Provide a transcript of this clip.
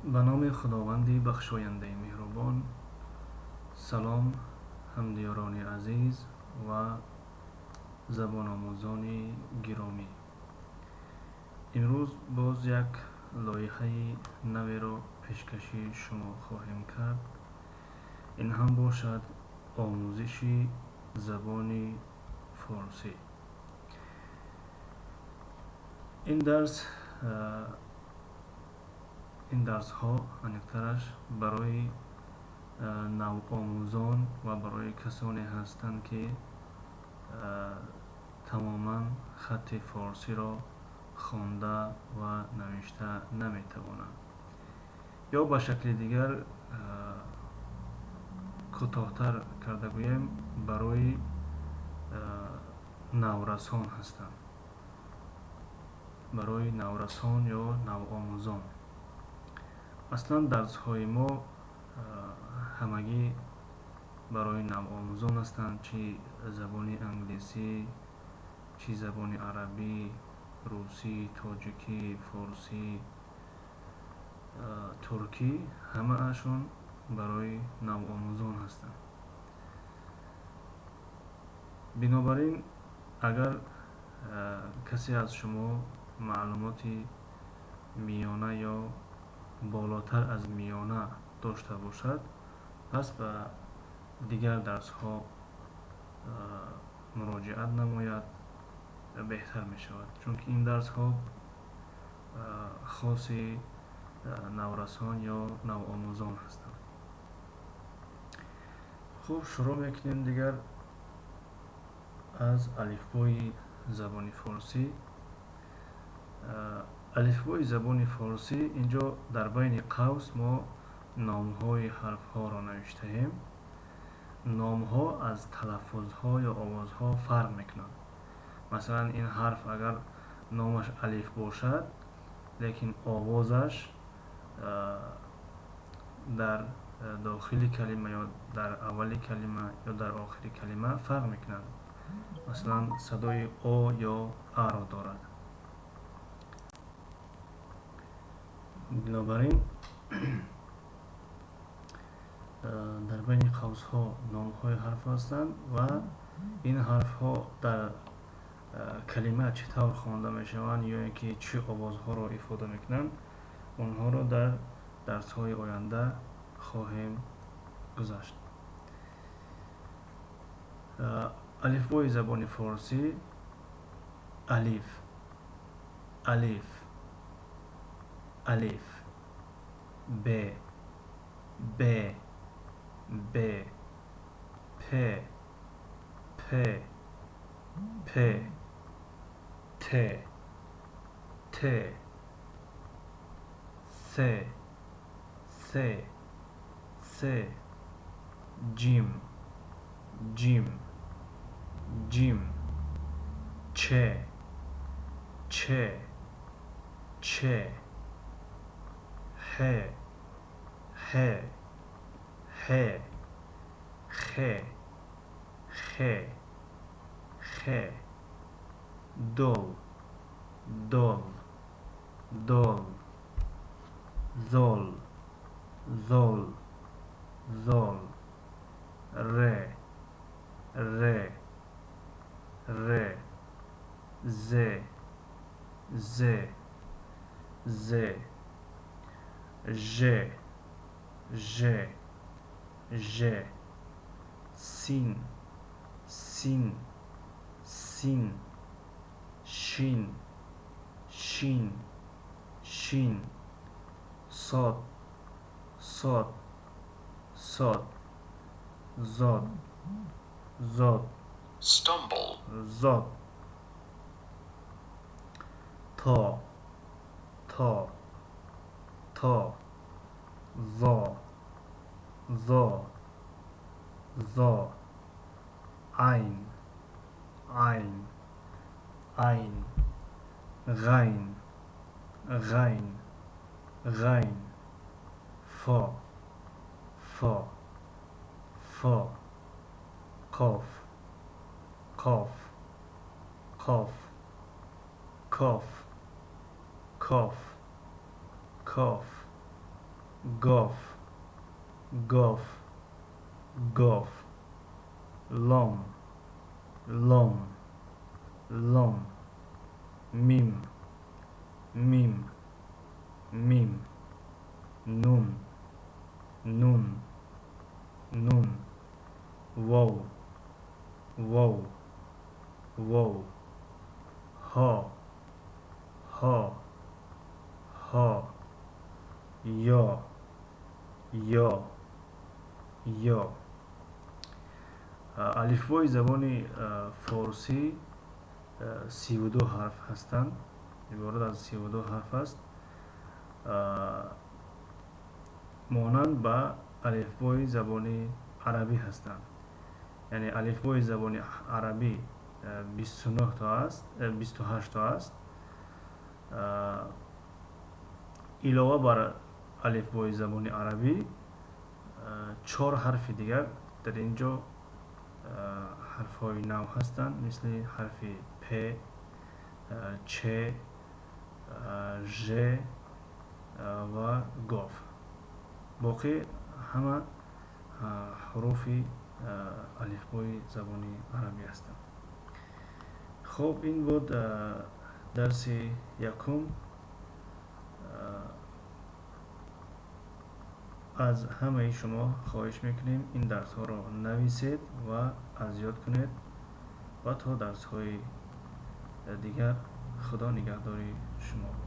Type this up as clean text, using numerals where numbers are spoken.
Ба номи Худованди бахшояндаи меҳрубон. Салом, ҳамдиёрони азиз ва забономӯзони гиромӣ. Имрӯз боз як лоиҳаи наверо пешкаши шумо хоҳем кард. Ин ҳам бошад омӯзиши забони форсӣ. Ин дарс, ин дарсҳо аниқтараш барои навомӯзон ва барои касоне ҳастанд, ки тамоман хатти форсиро хонда ва навишта наметавонанд. Ё ба шакли дигар, кӯтоҳтар карда гӯем, барои наврасон ҳастанд. Барои наврасон ё навомӯзон. Аслан дарсҳои мо ҳамагӣ барои навомӯзон ҳастанд, чӣ забони англисӣ, чӣ забони арабӣ, русӣ, тоҷикӣ, форсӣ, туркӣ, ҳамаашон барои навомӯзон ҳастанд. Бинобар ин, агар касе аз шумо маълумоти миёна ё болотар аз миёна дошта бошад, пас ба дигар дарсҳо муроҷиат намояд, беҳтар мешавад, чунки ин дарсҳо хоси наврасон ё навомӯзон ҳастанд. Хуб, шурӯъ мекунем дигар аз алифбои забони форсӣ. Алифбои забони форсӣ, инҷо дар байни қавс мо номҳои ҳарфҳоро навиштаем. Номҳо аз талаффузҳо ё овозҳо фарқ мекунанд. Масалан, ин ҳарф агар номаш алиф бошад, лекин овозаш дар дохили калима ё дар аввали калима ё дар охири калима фарқ мекунад. Масалан, садои о ё аро дорад. Бинобар ин, дар байни қавсҳо номҳои ҳарф ҳастанд ва ин ҳарфҳо дар калима чӣ тавр хонда мешаванд ё ин ки чӣ овозҳоро ифода мекунанд, онҳоро дар дарсҳои оянда хоҳем гузашт. Алифбои забони форсӣ: алиф, алиф, алиф, б, б, б, п, п, п, т, т, с, с, с, ҷим, ҷим, ҷим, ч, ч, ч, ҳ, ҳ, ҳ, х, х, х, дол, дол, дол, зол, зол, зол, р, р, р, з, з, з, ж, ж, ж, син, син, син, шин, шин, шин, сод, сод, сод, зод, зод, Stumble. Зод, то, то, то, зо, зо, зо, айн, айн, айн, ғайн, ғайн, ғайн, фо, фо, фо, қоф, қоф, қоф, коф, коф, коф. Гоф, гоф, гоф. Лом, лом, лом. Мим, мим, мим. Нун, нун, нун. Вов, вов, вов. Ҳо, ҳо, ҳо. Ё, ё, ё. Алифбои забони форсӣ 32 ҳарф ҳастанд, иборат аз 32 ҳарф аст, монанд ба алифбои забони арабӣ ҳастанд. Яъне алифбои забони арабӣ 29 то аст, 28 то аст. Илова бар алифбои забони арабӣ, чор ҳарфи дигар дар ин ҷо ҳарфҳои нав ҳастанд, мисли ҳарфи п, ч, ж ва гоф. Боқӣ ҳама ҳуруфи алифбои забони арабӣ ҳастанд. Хуб, ин буд дарси якум. Аз ҳамаи шумо хоҳиш мекунем, ин дарсҳоро нависед ва аз ёд кунед ва то дарсҳои дигар Худо нигаҳдори шумо бод.